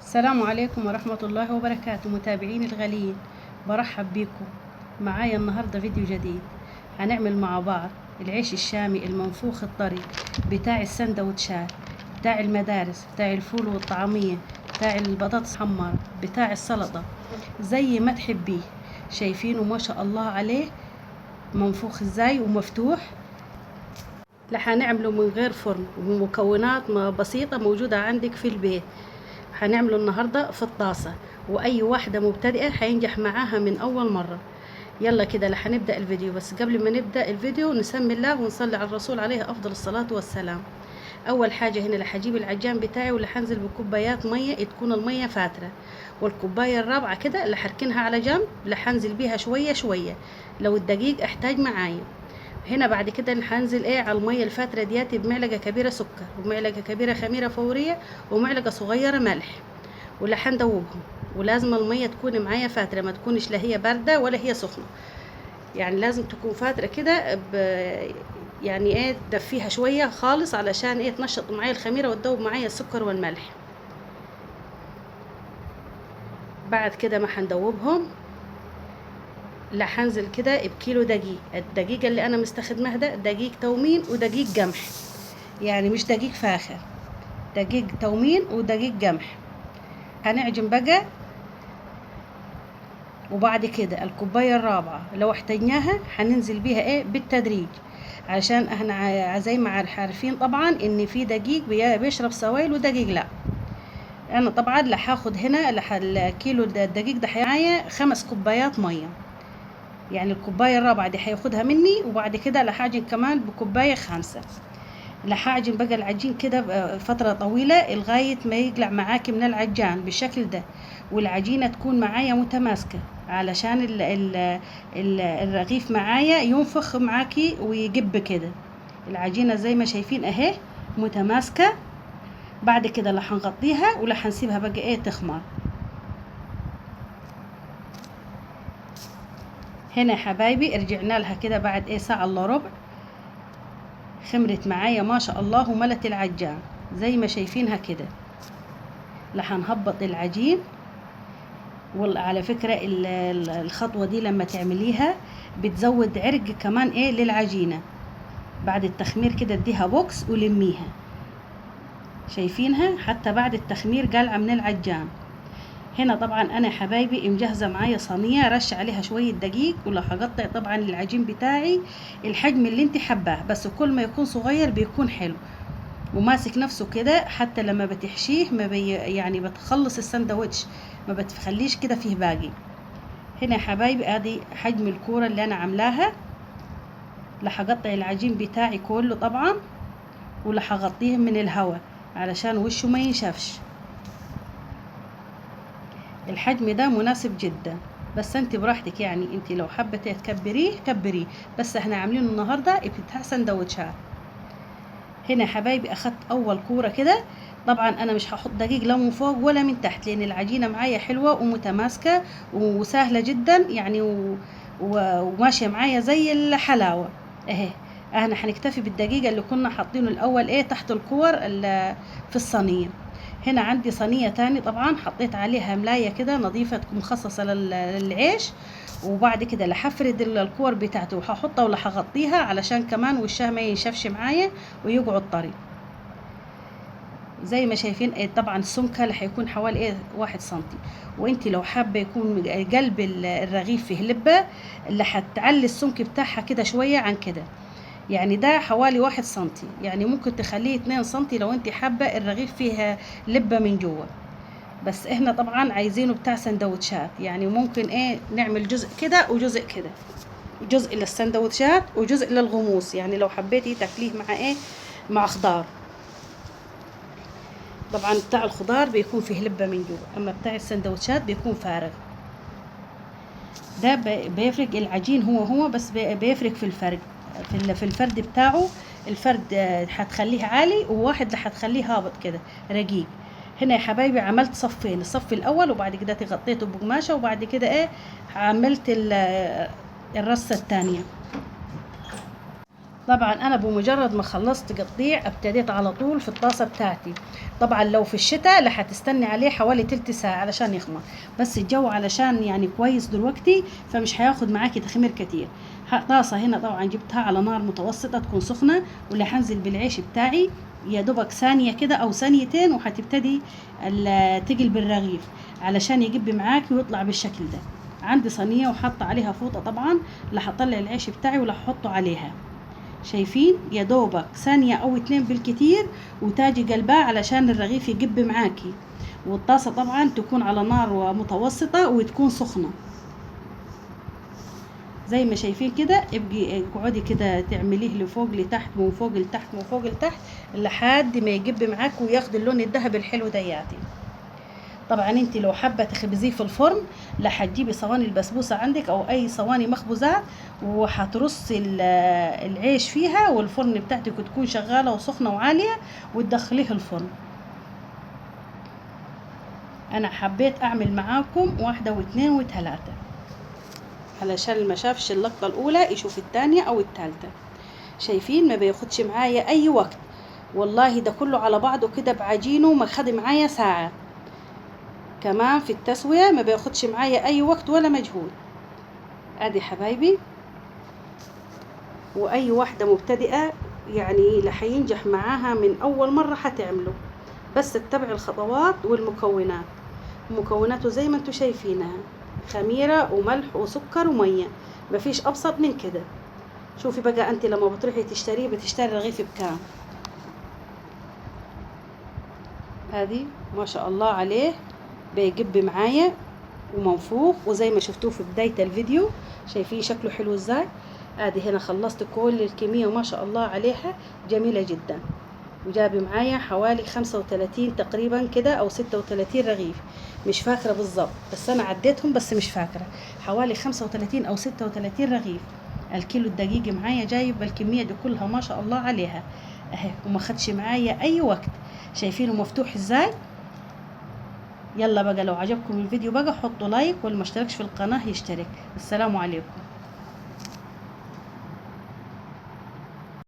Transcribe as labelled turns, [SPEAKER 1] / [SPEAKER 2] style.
[SPEAKER 1] السلام عليكم ورحمة الله وبركاته. متابعين الغاليين، برحب بيكم معايا النهاردة فيديو جديد. هنعمل مع بعض العيش الشامي المنفوخ الطري بتاع السندوتشات، بتاع المدارس، بتاع الفول والطعمية، بتاع البطاطس الحمراء، بتاع السلطة، زي ما تحبيه. شايفينه ما شاء الله عليه منفوخ ازاي ومفتوح. لا هنعمله من غير فرن ومكونات بسيطة موجودة عندك في البيت. هنعمله النهاردة في الطاسة، وأي واحدة مبتدئة هينجح معاها من أول مرة. يلا كده لا هنبدأ الفيديو، بس قبل ما نبدأ الفيديو نسمي الله ونصلي على الرسول عليه أفضل الصلاة والسلام. أول حاجة هنا اللي هجيب العجان بتاعي واللي هنزل بكوبايات مية، تكون المية فاترة، والكوباية الرابعة كده اللي هركنها على جنب، اللي هنزل بيها شوية شوية لو الدقيق احتاج معايا. هنا بعد كده اللي هنزل ايه على المية الفاترة دياتي بمعلقة كبيرة سكر، ومعلقة كبيرة خميرة فورية، ومعلقة صغيرة ملح، واللي هندوبهم. ولازم المية تكون معايا فاترة، ما تكونش لا هي باردة ولا هي سخنة، يعني لازم تكون فاترة كده، يعني ايه تدفيها شوية خالص علشان ايه تنشط معايا الخميرة وتدوب معايا السكر والملح. بعد كده ما هندوبهم لا هنزل كده بكيلو دقيق. الدقيق اللي انا مستخدماه ده دقيق تومين ودقيق قمح، يعني مش دقيق فاخر، دقيق تومين ودقيق قمح. هنعجن بقى، وبعد كده الكوباية الرابعة لو احتاجناها هننزل بيها ايه بالتدريج، عشان احنا زي ما عارفين طبعا ان في دقيق بيشرب سوائل ودقيق لا. انا طبعا لا هاخد هنا الكيلو الدقيق ده معايا 5 كوبايات مية، يعني الكوباية الرابعة دي هياخدها مني، وبعد كده لا هعجن كمان بكوبايه 5. لا هعجن بقى العجين كده فترة طويلة لغاية ما يقلع معاكي من العجان بالشكل ده، والعجينه تكون معايا متماسكة علشان ال ال ال الرغيف معايا ينفخ معاكي ويجب كده. العجينة زي ما شايفين اهي متماسكة. بعد كده لا هنغطيها ولا هنسيبها بقى ايه تخمر. هنا يا حبايبي رجعنا لها كده بعد ايه ساعة الا ربع، خمرت معايا ما شاء الله وملت العجان زي ما شايفينها كده. لا هنهبط العجين. وعلى فكرة الخطوة دي لما تعمليها بتزود عرق كمان ايه للعجينة. بعد التخمير كده اديها بوكس ولميها، شايفينها حتى بعد التخمير قلعة من العجان. هنا طبعا انا حبايبي مجهزة معايا صينية رش عليها شوية دقيق، ولا هقطع طبعا العجين بتاعي الحجم اللي انت حباه، بس كل ما يكون صغير بيكون حلو وماسك نفسه كده، حتى لما بتحشيه ما بي يعني بتخلص السندوتش ما بتخليش كده فيه باقي. هنا يا حبايبي ادي حجم الكورة اللي انا عاملاها. لا هقطع العجين بتاعي كله طبعا، ولا هغطيه من الهواء علشان وشه ما ينشفش. الحجم ده مناسب جدا، بس انت براحتك، يعني انت لو حابة تكبريه كبريه، بس احنا عاملينه النهارده بتاع سندوتشات. هنا يا حبايبي اخدت اول كورة كده. طبعا انا مش هحط دقيق لا من فوق ولا من تحت، لان العجينة معايا حلوة ومتماسكه وسهلة جدا يعني وماشية معايا زي الحلاوة اهي. احنا هنكتفي بالدقيق اللي كنا حاطينه الاول ايه تحت الكور في الصينية. هنا عندي صينية تاني طبعا حطيت عليها ملايه كده نظيفة تكون مخصصة للعيش، وبعد كده لحفرد الكور بتاعته وهحطها ولا هغطيها علشان كمان وشها ما ينشفش معايا ويقعد طري زي ما شايفين. إيه طبعا السمكة اللي هيكون حوالي ايه 1 سنتي، وانت لو حابة يكون قلب الرغيف فيه لبه اللي هتعلي السمك بتاعها كده شوية عن كده، يعني ده حوالي 1 سنتي، يعني ممكن تخليه 2 سنتي لو انت حابة الرغيف فيها لبه من جوه. بس احنا طبعا عايزينه بتاع سندوتشات، يعني ممكن ايه نعمل جزء كده وجزء كده، جزء للسندوتشات وجزء للغموس، يعني لو حبيتي تاكليه مع ايه مع خضار. طبعا بتاع الخضار بيكون فيه لبه من جوه، اما بتاع السندوتشات بيكون فارغ. ده بيفرق العجين هو بس بيفرق في الفرق في الفرد بتاعه. الفرد هتخليه عالي، وواحد هتخليه هابط كده رقيق. هنا يا حبايبي عملت صفين، الصف الاول وبعد كده غطيته بقماشه، وبعد كده ايه عملت الرصه الثانية. طبعا انا بمجرد ما خلصت قطيع ابتديت على طول في الطاسه بتاعتي. طبعا لو في الشتاء لا هتستني عليه حوالي تلت ساعة علشان يخمر، بس الجو علشان يعني كويس دلوقتي فمش هياخد معاكي تخمير كتير. طاسه هنا طبعا جبتها على نار متوسطه تكون سخنة، ولا هنزل بالعيش بتاعي يا دوبك ثانية كده او ثانيتين، وهتبتدي تقلب الرغيف علشان يجب معاكي ويطلع بالشكل ده. عندي صينية وحاطه عليها فوطه، طبعا لا هطلع العيش بتاعي ولا هحطه عليها. شايفين يا دوبك ثانية او 2 بالكتير وتاجي قلبها علشان الرغيف يجب معاكي. والطاسة طبعا تكون على نار متوسطة وتكون سخنة زي ما شايفين كده. ابقي اقعدي كده تعمليه لفوق لتحت ومن فوق لتحت ومن فوق لتحت لحد ما يجب معاك وياخد اللون الذهبي الحلو دياتي. طبعا انت لو حابة تخبزيه في الفرن لا هتجيبي صواني البسبوسه عندك او اي صواني مخبوزات وهترصي العيش فيها، والفرن بتاعتك تكون شغالة وسخنه وعاليه وتدخليه الفرن. انا حبيت اعمل معاكم 1 و2 و3 علشان ما شافش اللقطة الاولى يشوف الثانية او الثالثة. شايفين ما بياخدش معايا اي وقت والله، ده كله على بعضه كده بعجينه ما خد معايا ساعة. كمان في التسوية ما بياخدش معايا اي وقت ولا مجهود. ادي حبايبي، واي واحدة مبتدئة يعني اللي هينجح معاها من اول مرة هتعمله، بس اتبع الخطوات والمكونات. مكوناته زي ما انتم شايفينها، خميرة وملح وسكر ومية، مفيش ابسط من كده. شوفي بقى انت لما بتروحي تشتريه بتشتري رغيف بكام. ادي ما شاء الله عليه بيجب معايا ومنفوخ، وزي ما شفتوه في بداية الفيديو شايفين شكله حلو ازاي. ادي هنا خلصت كل الكمية وما شاء الله عليها جميلة جدا، وجاب معايا حوالي 35 تقريبا كده او 36 رغيف، مش فاكرة بالظبط بس انا عديتهم، بس مش فاكرة، حوالي 35 او 36 رغيف. الكيلو الدقيق معايا جايب الكمية دي كلها ما شاء الله عليها اهي، وما خدش معايا اي وقت. شايفينه مفتوح ازاي. يلا بقى لو عجبكم الفيديو بقى حطوا لايك، واللي ما اشتركش في القناة يشترك. السلام عليكم.